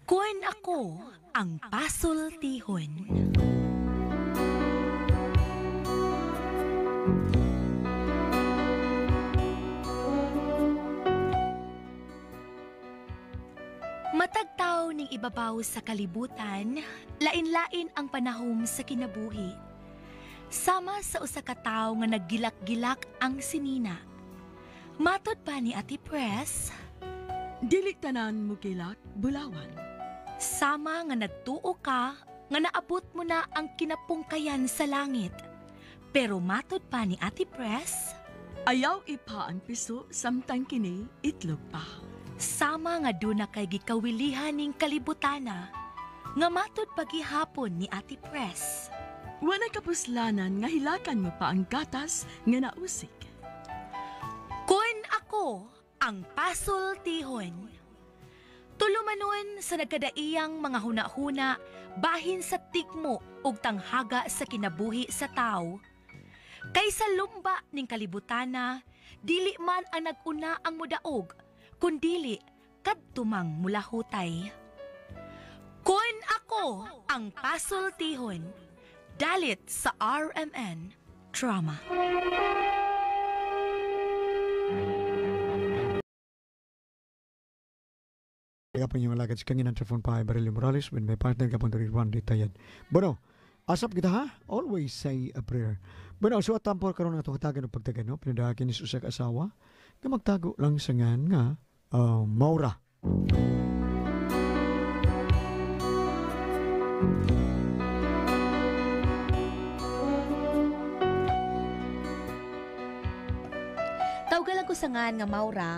Kun ako ang pasultihon. Matag tawo ning ibabaw sa kalibutan, lain-lain ang panahom sa kinabuhi. Sama sa usa ka tawo nga naggilak-gilak ang sinina. Matod pa ni Ate Press, Dili tanan mo kilak, bulawan. Sama nga nagtuo ka nga naabot mo na ang kinapungkayan sa langit. Pero matod pa ni Ate Press, Ayaw ipa ang piso samtang kini itlog pa. Sama nga duna kay gikawilihan ning kalibutana, nga matod pagihapon ni Ate Press. Wala kapuslanan nga hilakan mo pa ang gatas nga nausik. Kun ako ang pasultihon. Tulumanon sa nagkadaiyang mga hunahuna bahin sa tigmo ug tanghaga sa kinabuhi sa tao. Kay sa lumba ning kalibutana, dili man ang nag-una ang mudaog, kundili kadtumang mulahutay. Kun ako ang pasultihon, dalit sa RMN Drama. Gapon yung alagad sa kanginan sa phone pa Barilio Morales with my partner gapon diri Juan Ritayad. Bueno, asap kita ha? Always say a prayer. Bueno, so at tampor karon nga itong hatagan og pagtagan, no? Pinadaakin ni usa ka asawa nga magtago lang sa ngan nga Maura. Tawgalan ko sa ngan nga Maura.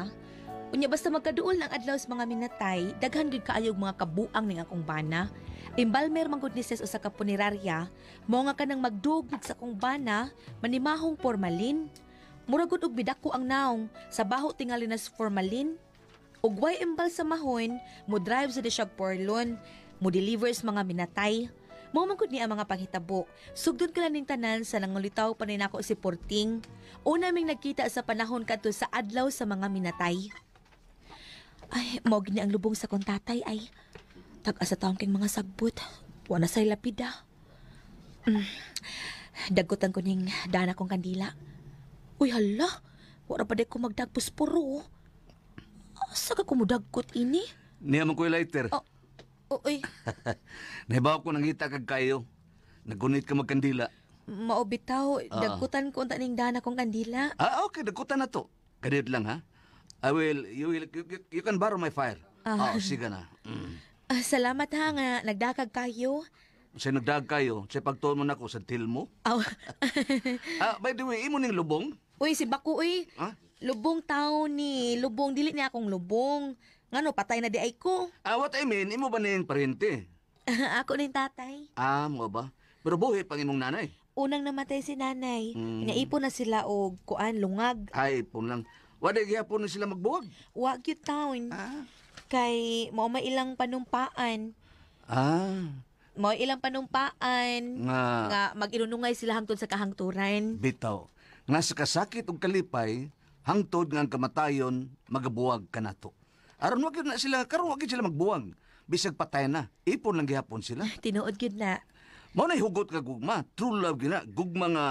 Unya basta magkaduol ng adlaw sa mga minatay, daghan gyud kaayog mga kabuang ning akong bana. Imbalmer man gud ni sis usa ka punerarya, mao nga kanang magdugig sa akong bana, manimahong formalin. Mura gud og bidako ang naong, sa baho tingali na sa formalin. Ug way imbal sa mahon, mo drive sa siya porlon, mo deliver sa mga minatay. Mao man gud ni ang mga panghitabo. Sugdon ka lang ning tanan sa nangulitaw pa ni nako si Porting. Una ming nagkita sa panahon kadto sa adlaw sa mga minatay. Ay, mao gini ang lubong sa kong tatay ay. Tag-asa taong king mga sagbot. Wa na say lapida. Dagkotan ko ning dana kong kandila. Uy, hala. Wala pa di ko magdagpos puro. Asa ka kumudagkot ini? Niya man ko'y lighter. Oh. Uy, Nahibaw ko nangita kag kayo. Naggunit ka magkandila. Mao bitaw. Dagkutan ko unta ning dana kong kandila. Ah, okay. Dagkutan na to. Kadiyot lang, ha? I will, you will, you, you, you can borrow my fire. Ah. Oh, sige na. Ah, salamat ha nga nagdakag kayo. Sa nagdag kayo, sa pagtuon mo nako sa til mo. Aw. Ah, by the way, imo ning lubong? Uy, si Baku, uy. Ha? Lubong tao ni. Lubong, dili niya akong lubong. Ngano, patay na di ay ko. Ah, what I mean, imo ba ning parente? Ako ning tatay. Ah, mo ba? Pero buhi pang imong nanay. Unang namatay si nanay. Naipon na sila og kuan lungag. Ay, ipon lang. Wala gihapon na sila magbuwag. Wa gyud taon. Ah. Kay mao may ilang panumpaan. Ah, Mao ilang panumpaan nga nga mag-inunungay sila hangtod sa kahangturan. Bitaw. Nga sa kasakit ug kalipay, hangtod nga ang kamatayon magabuwag kanato. Aron wa gyud na sila, karon wa gyud sila magbuwag. Bisag patay na, ipon lang gihapon sila. Tinuod gyud na. Mao nay hugot nga gugma, true love gyud na, gugma nga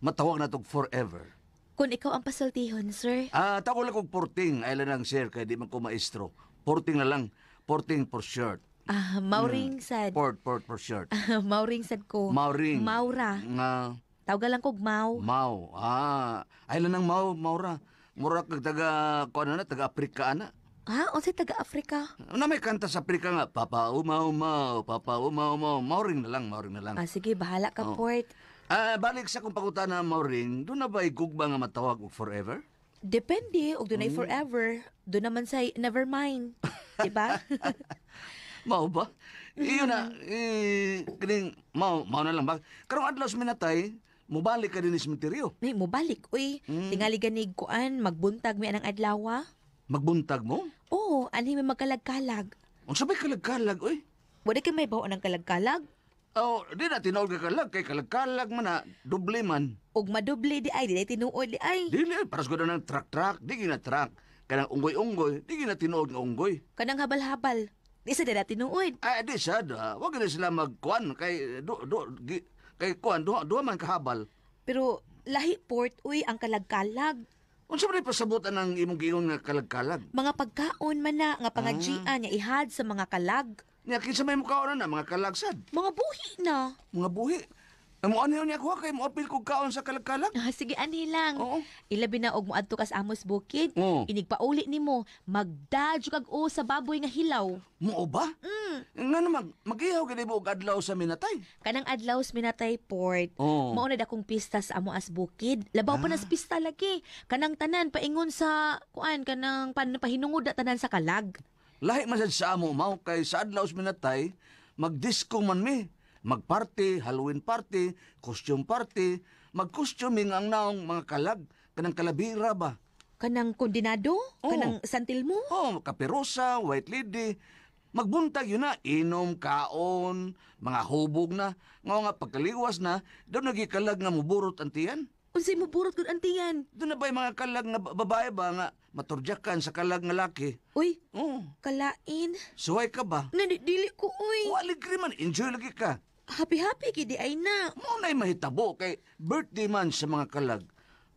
matawag natog forever. Kung ikaw ang pasultihon, sir. Ah, tawag lang kog porting, ay lang sir kay di man ko maestro. Porting na lang, porting for short. Ah, mauring sad. Port port for short. Mauring sad ko. Mauring. Maura. Nga Tawag lang kog Mau. Mau. Ah, ay lang mau, Maura. Mura kag taga kuan na, taga Afrika ana. Ha? Unsay taga Afrika? Na may kanta sa Afrika nga, Papa umaw mau, Papa umaw mau. Mauring na lang, mauring na lang. Ah, sige, bahala ka, Oh. Port. Ah, balik sa akong pangutana, Mauring, doon na ba igugma nga matawag og forever? Depende, og dunay forever. Doon naman say never mind. Diba? Mao ba? Iyo na, eh, kining, mao, mao na lang ba? Karong adlaw sa minatay, mubalik ka din sa sementeryo. May mobalik, uy. Tingali ganig kuan, magbuntag mi anang adlaw. Magbuntag mo? Oo, anhi may magkalag-kalag. Unsa bay kalag-kalag, oy? Wala kay may bawo ng kalag-kalag. Oh, di na tinuod ka kalag, kay kalag-kalag man na, doble man. Og madoble di ay, di ay tinuod di ay. Dili, paras ko na ng truck-truck, di gina truck. Kanang unggoy-unggoy, di gina tinuod nga unggoy. Kanang habal-habal. Di sa dala tinuod. Ay, di sad. Wag na sila magkuan kay do, do, gi, kay kuan duha, duha man kahabal. Pero lahi port uy ang kalag-kalag. Unsa man pasabutan ang imong giingon nga kalag-kalag? Mga pagkaon man na nga pangajian nga ihad sa mga kalag. Nya kinsa may mukaon na mga kalag sad? Mga buhi na. Mga buhi. Mo ano niya kuha kay moapil kog kaon sa kalag-kalag? Ah, sige anhi lang. Oo. Ilabi na og moadto ka sa Amos Bukid. Oo. Inigpauli nimo, magdadyo kag o sa baboy nga hilaw. Mao ba? Ngano mag-ihaw gid mo og adlaw sa minatay? Kanang adlaw sa minatay port. Oo. Mao na dakong pista sa amo as bukid. Labaw pa nas pista lagi. Kanang tanan paingon sa kuan kanang pahinungod na tanan sa kalag. Lahi man sad sa amo mao kay sa adlaw sa minatay, magdisco man mi. Magparty, Halloween party, costume party, mag-costuming ang naong mga kalag, kanang kalabira ba? Kanang kondinado, Oo. kanang santilmo. Oh, kapirosa, white lady. Magbuntag yun na, inom, kaon, mga hubog na. Nga nga pagkaliwas na, doon nagikalag nga muburot ang tiyan. Unsay mo burot gud antiyan? Doon na ba'y mga kalag nga babae ba nga maturjakan sa kalag nga laki? Uy, Oh, kalain. suway ka ba? Nani dili ko uy. Waligri man, enjoy lagi ka. Happy happy gid ay na. Mao na'y mahitabo kay birthday man sa mga kalag.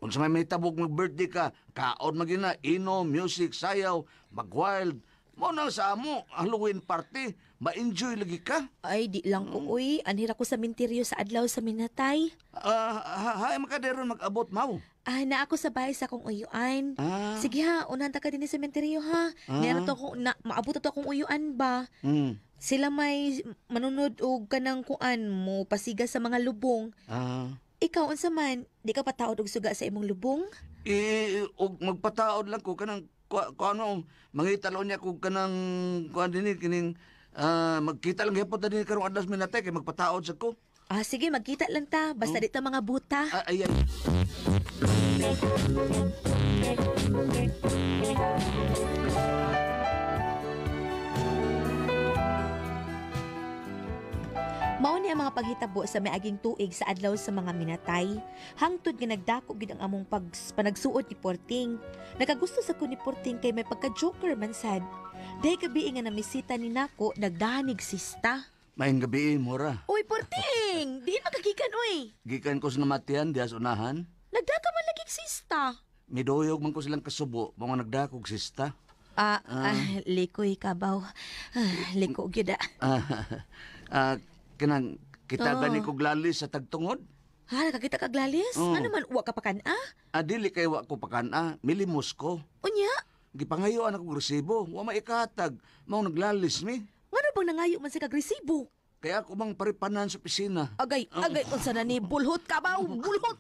Kung sa may mahitabo mag-birthday ka, kaon magina, inom, music, sayaw, mag-wild. Mao na sa amo, Halloween party, ma-enjoy lagi ka. Ay, di lang ko uy. Anhira ko sa minteryo sa adlaw sa minatay. Ah, hay makaderon mag-abot mao. Ah, na ako sa bahay sa akong uyuan. Ah. Sige ha, unahan ta ka din sa sementeryo ha. Ah. Meron to akong, na, maabot to akong uyuan ba? Mm. Sila may manunod og kanang kuan mo pasiga sa mga lubong. Ah. Ikaw unsa man, di ka pataod og suga sa imong lubong? Eh, og magpataod lang ko kanang kuano mangita lang niya kog kanang kuan dinhi kining magkita lang gyapon ta dinhi karong adlaw sa minatay kay magpataod sa ko. Ah, sige, magkita lang ta. Basta di ta mga buta. Ah, ay ay. Mao ni ang mga paghitabo sa miaging tuig sa adlaw sa mga minatay. Hangtod nga nagdako gid ang among panagsuod ni Porting. Nakagusto sa ko ni Porting kay may pagka-joker man sad. Dahil gabi nga namisita ni nako, nagdanig sista. Maayong gabi, Mora. Uy, Porting! Diin makagikan, uy! Gikan ko sa namatian diha sa unahan. Nagdaka man lagi sista. Miduyog man ko silang kasubo, mga nagdakog sista. Ah, likoy kabaw. Ah, liko gyud ah. Kanang kita Oo. gani kog lalis sa tagtungod. Ha, nakakita kag lalis? Oo. Ano man, wa ka pa kan-a? Ah, dili kay wa ko pakan-a, milimos ko. Unya, Gipangayoan ako resibo, wa maikatag, mao naglalis mi. ngano bang nangayo man sa kag resibo? Kaya ako mang paripanan sa opisina. Agay, agay, unsa na ni bulhot ka ba? Bulhot!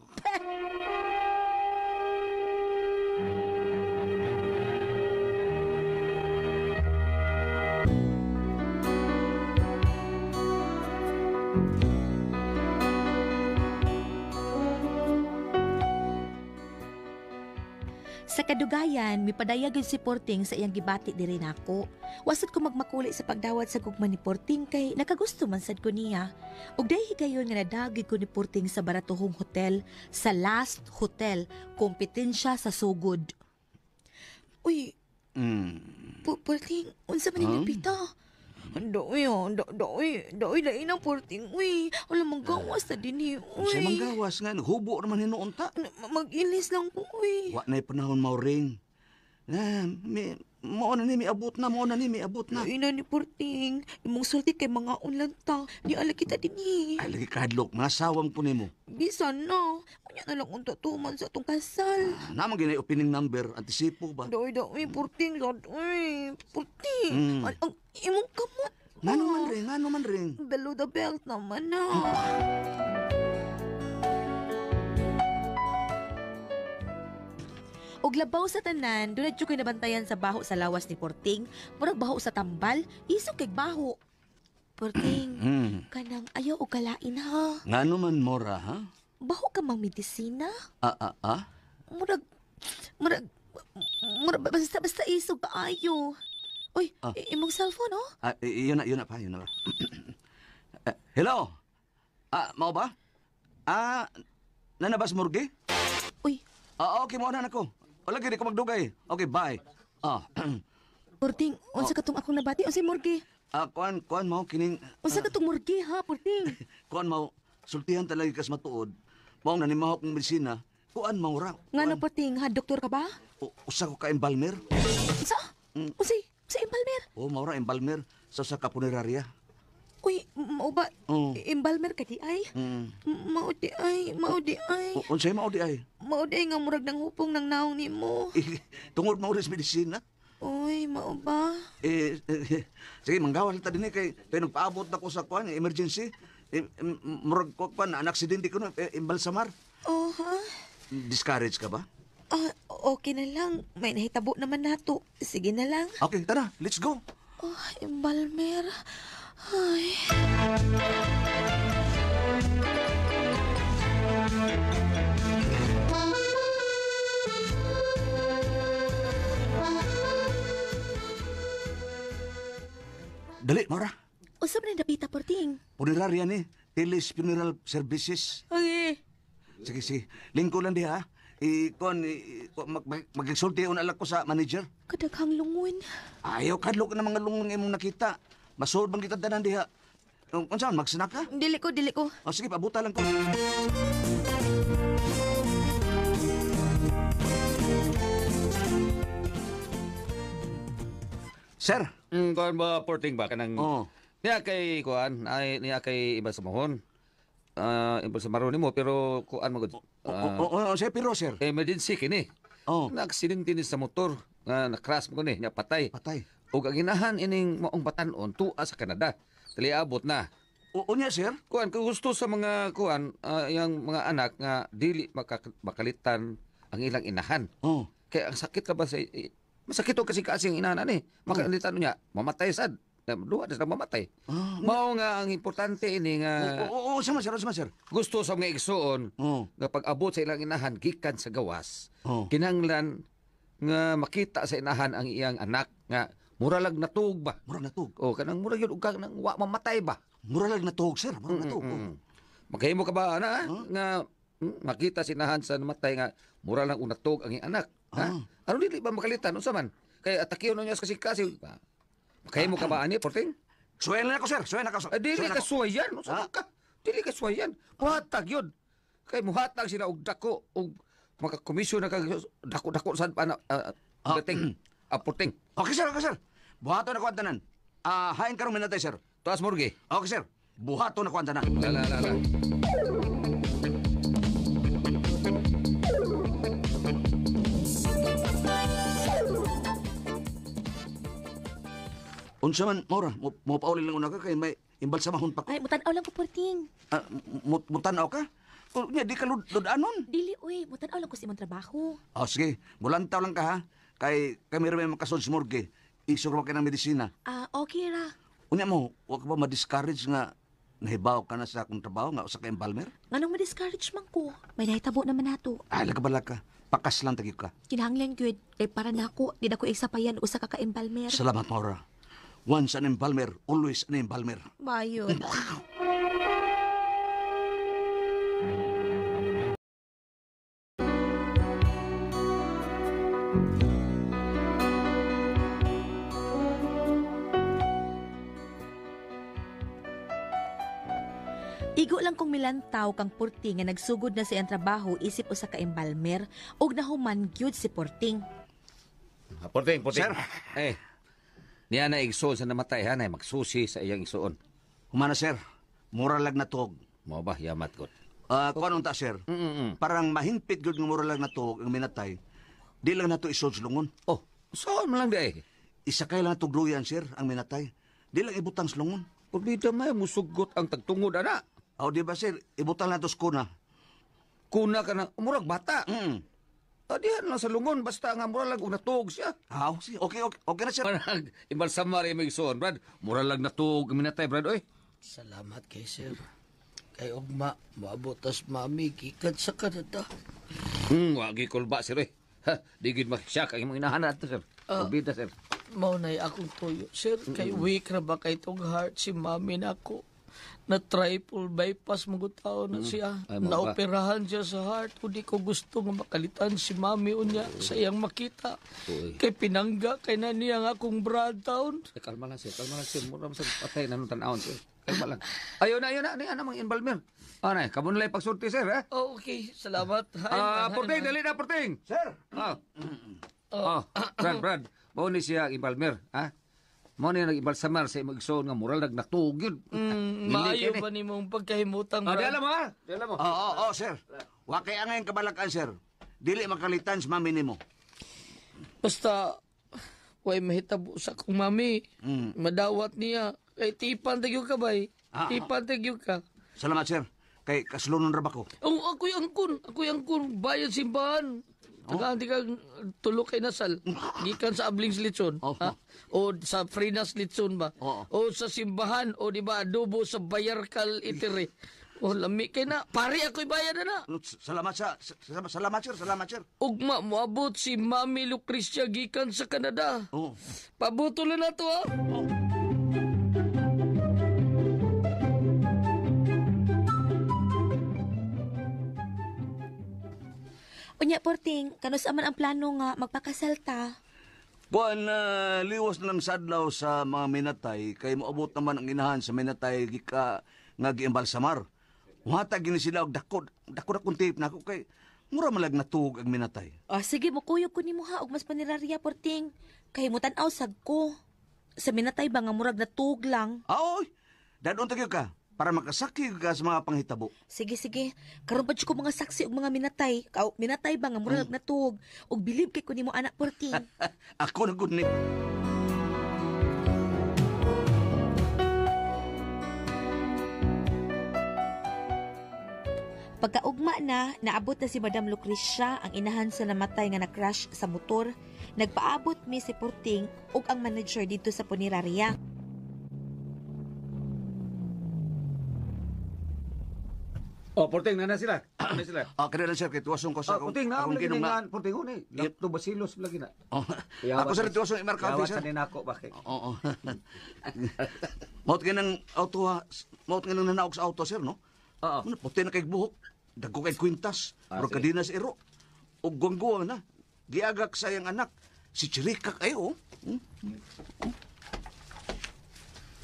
Sa kadugayan, mipadayag yun si Porting sa iyang gibati diri nako. Wasad ko magmakuli sa pagdawat sa gugma ni Porting kay nakagusto man sad ko niya. Ug dahil higayon nga nadagig ko ni Porting sa baratuhong hotel, sa last hotel, kompetensya sa sugod. Uy, Porting, unsa man ni Lupita? Doy, doy, doy, lain ang Porting, uy. Wala manggawas na din eh, uy. Unsay manggawas nga hubo naman hinuon ta. Mag-ilis lang ko, uy. Wa na'y panahon mauring. Na, mi, mao na ni miabot na, mao na ni miabot na. Ay na ni Porting, imong sulti kay mga unlan ta. Di ala kita din eh. Ay lagi kahadlok, mga sawang ko nimo. Bisan na. Unya na lang unta tuman sa atong kasal. Naman ginay opening number, antisipo ba? Doy, doy, Porting, doy, Porting. Ang imong kamot. Ngano man ring, ngano man ring. Below the belt naman na. Og labaw sa tanan, doon na ko'y nabantayan sa baho sa lawas ni Porting. Murag baho sa tambal, isog kay baho. Porting, kanang ayaw og kalain ha. Ngano man mora ha? Baho ka mang medisina. Ah ah ah. Murag, murag, murag, basta isog kaayo. Uy, imong cellphone, oh. Ah, yun na, yun na pa, yun na pa. Hello? Ah, mao ba? Ah, nanabas morgue? Uy. Ah, okay, mao na nako. Wala gid ko magdugay. Okay, bye. Ah. Porting, unsa katong akong nabati? Unsay morgue? Kuan, kuan mo, kining... Unsa ka tong morgue ha, Porting? Kuan mo, sultihan talaga kas matuod. Maong nanimahok ng medisina, kuan Maura. Ngano, Porting, ha? Doktor ka ba? Usa ko ka embalmer. Unsa? Unsay? Sa embalmer? Oh, Maura, embalmer sa usa ka punerarya. Uy, mao ba? Oh. Embalmer ka di ay? Mao di ay, mao di ay. Unsay mao di ay? Mao di ay nga murag nang hupong ng naong nimo. Eh, tungod mao sa medisina. Uy, mao ba? Eh, eh, sige, manggawal ta dinhi kay kay nagpaabot na ko sa kuan, emergency. Eh, murag ko kuan, an aksidente ko no, eh, embalsamar. Oh, ha? Discourage ka ba? Ah, okay na lang. May nahitabo naman nato. Sige na lang. Okay, tara, let's go. Oh, embalmer. Ay. Dali, Maura. Unsa man ang dapita, Porting? Punerarya ni, Teles Funeral Services. Ay. Sige, sige. Lingko lang diha. Eh, kuan, magsulti on alak ko sa manager. Kadaghang lungon. Ayaw, kadlok na mga lungon nga imong nakita. Masuod bang kita tanan diha? Unsa man, magsinak ka? Dili ko, dili ko. O sige, pabuta lang ko. Sir. Kuan ba, Porting ba kanang Oo. Niya kay kuan, ay niya kay iba sa mahon. Iba sa maron nimo pero kuan magud. Oo, sir, pero sir. Emergency kini. Oo. Naaksidente ni sa motor nga na-crash mo ni, niya patay. Patay. Ug ang ginahan ining maong batan-on tuwa sa Canada. Dili abot na. Oo niya, sir. Kuan kung gusto sa mga kuan, yang mga anak nga dili makalitan ang ilang inahan. Oo. Kaya ang sakit ka ba sa masakit og kasi kasing inahan ani. Makalitan niya, mamatay sad. Duha na sila mamatay. Mao nga ang importante ini nga Oo, sama sir, sama sir. gusto sa mga igsuon nga pag-abot sa ilang inahan gikan sa gawas. Kinahanglan nga makita sa inahan ang iyang anak nga mura lang natuog ba. Mura natuog. O kanang mura gyud og kanang wa mamatay ba. Mura lang natuog, sir. Mura natuog. Makahimo ka ba ana nga makita sa inahan sa namatay nga mura lang og natuog ang iyang anak. Ha? Ano dili ba makalitan unsa man? Kay atakiyon niya sa kasi-kasi. Makahimo ka ba ani, Porting? Suwayan na ako, sir. Suwayan na ako, sir. Dili Suwayan ka ako. suwayan. Unsa ka? Dili ka suwayan. Muhatag yun. Kay muhatag sila og dako og makakomisyon na kag dako-dako sad pa na dating. Porting. Okay, sir. Okay, sir. Buhaton ako ang tanan. Hain karong minatay, sir. Tuas morgue. Okay, sir. Buhaton ako ang tanan. La la la la. Unsa man, Maura, mo pauli lang una ka kay may imbalsamahon pa ko. Ay, mutan-aw lang ko, Porting. Mutan-aw ka? Nya, di ka ludanon. Dili, uy. Mutan-aw lang ko sa imong trabaho. Oh, sige. Mulantaw lang ka, ha? Kay kami rin may makasod sa morgue. Isog ka ng medisina. Okay ra. Unya mo, wag ka ba ma-discourage nga nahibaw ka na sa akong trabaho nga usa ka embalmer? Nganong ma-discourage man ko? May nahitabo naman nato. Ay, lagabala ka. Pakas lang tagyo ka. Kinahanglan gyud kay para nako, di na ko isapayan usa ka ka-embalmer. Salamat, Maura. Once an embalmer, always an embalmer. Bayon. Igo lang kong milantaw kang Porting nga nagsugod na sa iyang trabaho isip usa ka embalmer ug nahuman gyud si Porting. Porting, Porting. Sir. Eh, niya na igsoon sa namatay ha, na magsusi sa iyang igsoon. Humana, sir. Mura lag na tuog. Mao ba, yamat god. Kuan unta, sir. Parang mahinpit gyud nga mura lag na tuog ang minatay. Di lang nato isod sa lungon. Oh, saan man lang di ay? Isakay lang nato gruyan, sir, ang minatay. Di lang ibutang sa lungon. Pulbida may musugot ang tagtungod ana. O, di ba, sir? Ibutang nato sa kuna. Kuna ka na, murag bata. Diyan lang sa lungon, basta nga mura lang og natuog siya. Ah, sige. Okay, okay, okay na, sir. Parang imbalsamar yung igsoon, Brad. Mura lang natuog ang minatay, Brad, oy. Salamat kay sir. Kay ugma, moabot tas mami gikan sa Canada. Wagi kulba, sir, oy. Ha, di gid makisyak ang imong inahan nato, sir. Pulbida, sir. Mao nay akong tuyo, sir. Kay weak ra ba kay tong heart si mami nako. Na triple bypass magutaon na siya. Ay, mo ba? Naoperahan siya sa heart. O di ko gusto nga makalitan si mami unya sa iyang makita. Uy. Kay pinangga kay na niya nga akong brad taon. Eh, kalma lang sir, kalma lang sir. Mura mo sa patay na nung tanawon sir. Kalma lang. Ayun na, ayun na. Ano yan namang inbalmer? Ano, kamo nila yung pagsulti sir, ha? Oh, okay, salamat. Hi, Ah, hi, Porting, hi. dali na, Porting! Sir! Ah. Oh, Brad, Brad. Mao ni siya ang embalmer, ha? Mao ni nag-embalsamar sa imong igsoon nga moral nagnatuog yun. Maayo ba ni mong pagkahimutang, Ah, Brad? di alam mo, ha? Di alam mo. Oo, oo, oo, sir. Wa kay angay kabalakan, sir. Dili makalitan sa mami nimo. Basta, way mahitabo sa akong mami. Madawat niya. Kay tipan tagyo ka, bay. Ah, Tipan tagyo ka. Salamat, sir. Kay kaslunon ra ba ko? Oh, ako'y angkon. Ako'y angkon. Bayad simbahan. Oh. Tagaan di ka tulo kay nasal. Gikan sa Ablings Litson. Oh. Ha? O sa Frinas Litson ba? Oo. O sa simbahan. O di ba adobo sa Bayarkal Itere. O lami kay na. Pare ako'y bayad na na. Salamat sa salamat sir, salamat sir. Ugma moabot si Mami Lucrecia gikan sa Canada. Oo. Pabuto na na to ha. Unya Porting, kanus man ang plano nga magpakasal ta? Kuan liwas na lang sa adlaw sa mga minatay kay moabot naman ang inahan sa minatay gika nga giembalsamar. Muhatag gini sila og dako dako na kong tape nako kay mura malag natuog ang minatay. Ah, sige, mukuyog ko nimo ha og mas panirarya Porting. Kay mutan-aw sag ko. Sa minatay ba nga murag natug lang. Ah, oy. Dadon tagyod ka para makasakig ka sa mga panghitabo. Sige, sige. Karon pa jud ko mga saksi og mga minatay. Kaw, minatay ba nga murag natug. Og bilib kay ko nimo anak Porting. Ako na gud ni. Pagkaugma na, naabot na si Madam Lucrecia ang inahan sa namatay nga na-crash sa motor. Nagpaabot mi si Porting ug ang manager dito sa punerarya. Oh, Porting, nana sila. Nana sila. Ah, kaya lang sir kay tuwason ko sa Oh, Porting, na akong lagi ginong na. na. Porting, oh, ni. Lactobacillus lagi na. Oh, ako sir tuwason imar coffee sir. Yawa sa ninako, bakit? Oo. Maot kay nang auto ha. Maot kay nang nanaog sa auto sir no. Oo. Ano, puti na kay buhok. Dagko kay kwintas. Ah, Pero sige. kadina sa iro. Ug guwang na. Giagak sa iyang anak. Si Chirika kayo. Oh. Hmm?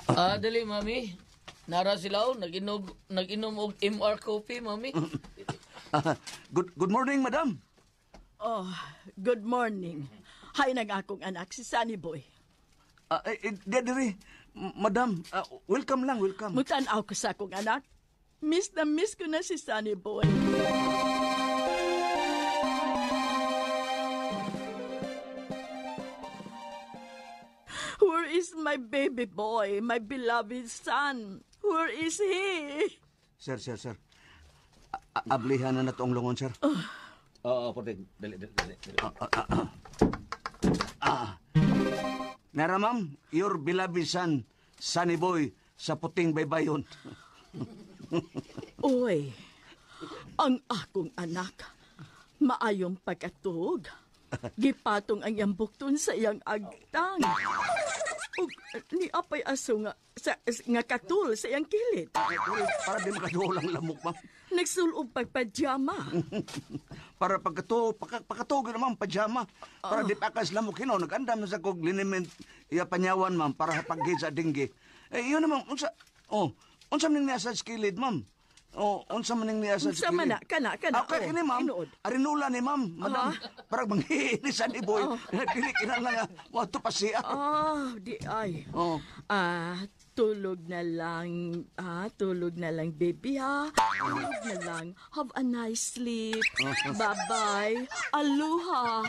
Ah, dali, mami. Nara sila oh, nag-inom og MR coffee, mami. Good morning, madam. Oh, good morning. Hay nang akong anak, si Sunny Boy. Ah, eh, eh, di diri. Madam, welcome lang, welcome. Mutan-aw ko sa akong anak. Miss na miss ko na si Sunny Boy. Where is my baby boy, my beloved son? Where is he? Sir, sir, sir. Ablihan na nato ang lungon, sir. Oo, Porting. Dali, dali, dali. dali. Nara, ma'am, your beloved son, Sunny Boy, sa puting baybayon. Uy, ang akong anak, maayong pagkatug. Gipatong ang iyang bukton sa iyang agtang. Ug ni apay aso nga, sa, nga katul sa iyang kilid. Para di makaduol ang lamok, ma'am. Nagsulob pagpajama. Para pagkato, pagkatuog na, ma'am, pajama. Para di pa kas lamok hino. Nag-andam na sa kog liniment, iya panyawan, ma'am, para paggid sa dinggi. Eh, yun naman, unsa, oh, unsa man niya sa kilid, ma'am? Oh, unsa man niya sa Unsa man na? Kana, kana, Okay, oh, kini, ma'am. tinuod. Arinula ni ma'am, madam. Parang manghiini sa ni boy. Dili kinahanglan nga, wato pa siya. Ah, di ay. Oh. Ah, tulog na lang. Ah, tulog na lang, baby, ha? Tulog na lang. Have a nice sleep. Bye-bye. Aloha.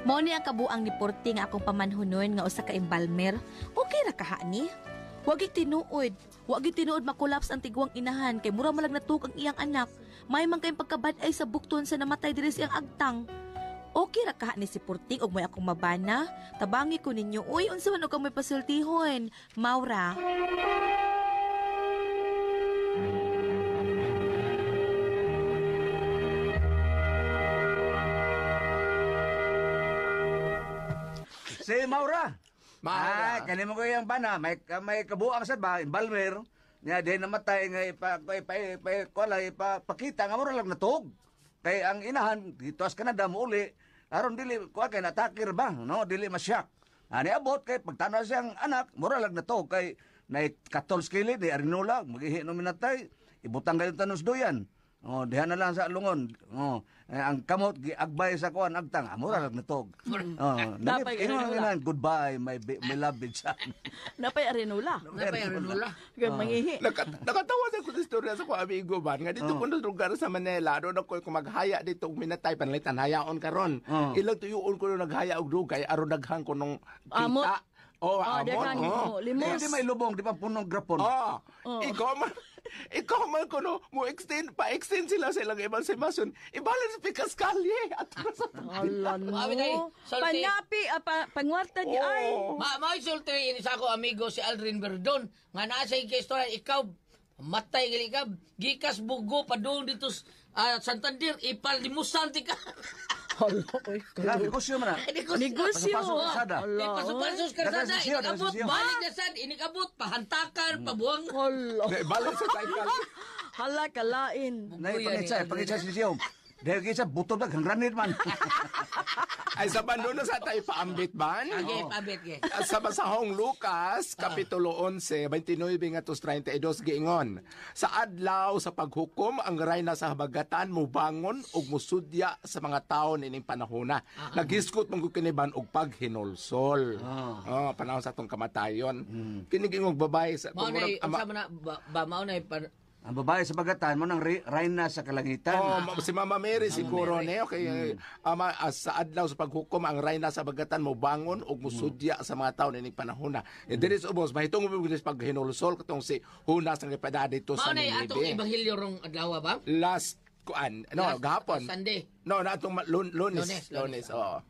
Mao ni ang kabuang ni Porting nga akong pamanhunon nga usa ka embalmer. Okay ra kaha ni. Wa gyud tinuod. Wa gyud tinuod makolaps ang tiguang inahan kay mura malag natug ang iyang anak. May man kayong pagkabad-ay sa bukton sa namatay diri sa iyang agtang. Okay ra kaha ni si Porting og may akong mabana. Tabangi ko ninyo. Uy, unsa man og may pasultihon? Maura. Si Maura. Maura. Ah, kanimo ko yung bana, may kabuang sad ba, embalmer. Nga di namatay nga ipa ipa ipa ipa, ipa pakita nga mura lang natog. Kay ang inahan dito sa Canada mo uli aron dili kuha kay natakir ba, no, dili masyak. Ani abot kay pagtanaw siyang anak, mura lang natog kay nay 14 kili di arinola, magihi no minatay, ibutang kayo tanos duyan. Oh, diha na lang sa lungon. Oh, eh, ang kamot giagbay sa kuan agtang, mura lang natog. Oh, Napay ingon arinola. ang goodbye my my loved son. Napay arinula. Napay arinola. Kay mangihi. Nakatawa sa ko sa istorya sa ko amigo ban nga dito ko na lugar sa Manila doon ako kung maghaya dito og minatay panalitan hayaon karon. Ilang tuyuon ko nung naghaya og dugay aron daghan ko nung kita. Amot. Oh, Oh, amot. daghan, Oh. oh, limos. Hindi may lubong, di ba punong grapon? Oh, ikaw man kuno mo extend pa extend sila sa ilang emancipation. Ibalance pikas kalye at sa Ala no. Abi tayo, sulti. Panapi, pangwarta di ay. Oh. Mao'y sulti ini sa ako amigo si Aldrin Verdon nga naa sa ikay istorya ikaw matay gali ka gikas bugo padung dito Santander ipalimusan ti ka. Hala, oy. Ah, negosyo man na. Negosyo. Paso-paso kalsada. Hala, Paso-paso sa kalsada, Daghang sisiyo, daghang inikabot, sisiyo. balik na sad, inikabot, pahantakan, pabuang. Hala. Balance sa cycle. Hala, kalain. Nay pangitsa, pangitsa sisiyo. Dahil kisa butod na granit man. Ay sa bando na sa tayo paambit ban. Okay, pabit ke. Sa basahong Lucas, Kapitulo 11, 29 ngadto 32 giingon. Sa adlaw sa paghukom, ang rayna sa habagatan mubangon ug musudya sa mga tawo nining panahona. Naghisgot man gud kini ban og paghinulsol. Oh, panahon sa atong kamatayon. Kini giingong babae sa Mao murag na unsa man na ba mao na Ang babae sa bagatan mo nang rayna sa kalangitan. Oh, si Mama Mary siguro ne okay. Ama sa adlaw sa paghukom ang rayna sa bagatan mo bangon ug musudya sa mga tawo nining panahona. E diri sa ubos mahitungod mo sa paghinulsol katong si Junas nga gipada dito mao sa na atong Ninive. ebanghelyo rong adlaw ba? Last kuan no Last gahapon. Sunday. No, na atong Lunes, Lunes, Lunes, oo.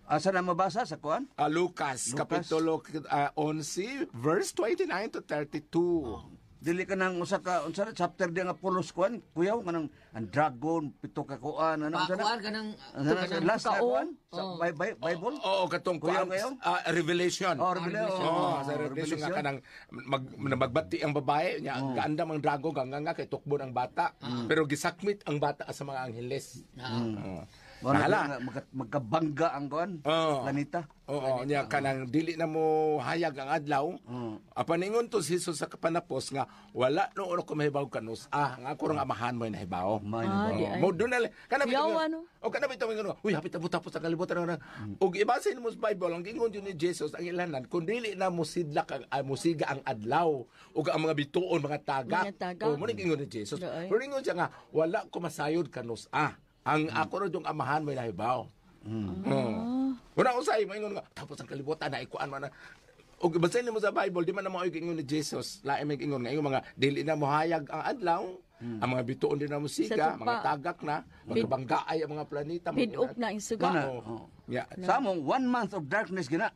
Asa na mabasa sa kuan? Lucas, Lucas. Kapitulo 11 verse 29 to 32. Dili ka nang usa ka unsa na chapter di nga pulos kuan, kuyaw ka nang ang dragon pito ka kuan ano unsa na? Pakuan ka ng Unsa na last na kuan sa Bible? Oo, katong Kuyaw kuan, kayo? Revelation. Oh, Revelation. Oh, sa Revelation nga kanang magbati ang babae nya gaandam ang drago ganga nga kay tukbon ang bata. Pero gisakmit ang bata sa mga angheles. Oo. Wala Bahala. nga magkabangga ang kuan. Oo. Planeta. Oo, nya kanang dili na mo hayag ang adlaw. Apan ingon to si Jesus sa kapanapos nga wala no ko mahibaw kanus. Ah, nga ako rang amahan mo nahibaw. May Ah, di ay. Mo doon na kana Yawa, no? O kana bitaw ingon, uy hapit na tapos ang kalibutan na. Ug ibasin mo sa Bible ang gingon yun ni Jesus ang ilanan kun dili na mosidlak ang musiga ang adlaw ug ang mga bituon mga tagak. Mga tagak. O mo ning ingon ni Jesus. Di ay. Pero ingon siya nga wala ko masayod kanus ah. Ang ako ra yung amahan mo nahibaw. Oh. Una usay mo ingon nga tapos ang kalibutan na ikuan man na. Ug basahin mo sa Bible, di man na mao ingon ni Jesus. Lain may ingon nga ingon mga dili na mohayag ang adlaw, ang mga bituon di na musika, Sa tupa. mga tagak na, magkabanggaay ang mga planeta. Pid up na ang suga. Mana. Oo. Yeah. Sa among 1 month of darkness gina.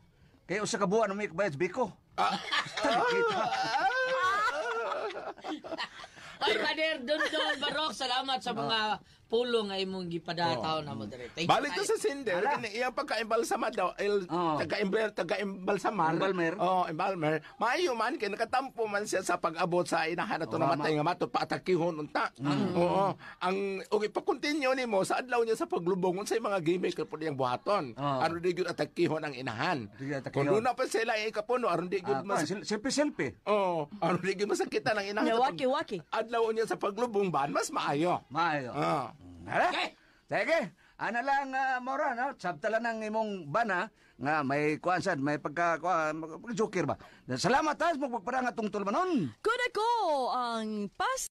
Kay usa ka buwan may kabayad sa Biko. Kita. Ay, Father Dondon Barok, salamat sa mga pulong nga imong gipadataw na mo diri. Thank you, Balik to kayo. sa Cinder, kini iyang pagka-embalsama daw, el taga-embalsamar. Embalmer. Oh, embalmer. Maayo man kay nakatampo man siya sa pag-abot sa inahan ato Oh, namatay nga mato paatakihon unta. Oo. Ang ug ipa-continue nimo sa adlaw niya sa paglubong unsay mga gimmick pud iyang buhaton. Aron di gyud atakihon ang inahan. Di gyud atakihon. Kung duna pa sila ikapuno aron di gyud mas Selfie selfie. Oh, aron di gyud masakitan ang inahan. Nya, sa pag- waki, waki. Adlaw niya sa paglubong ban mas maayo. Maayo. Ah. Hala? Okay. Sige. Ana lang Mora no, sabtala ng imong bana nga may kuan sad, may pagka kuan, joker ba. Salamat ha, mo pagparang atong tulmanon. Kuna ko ang pas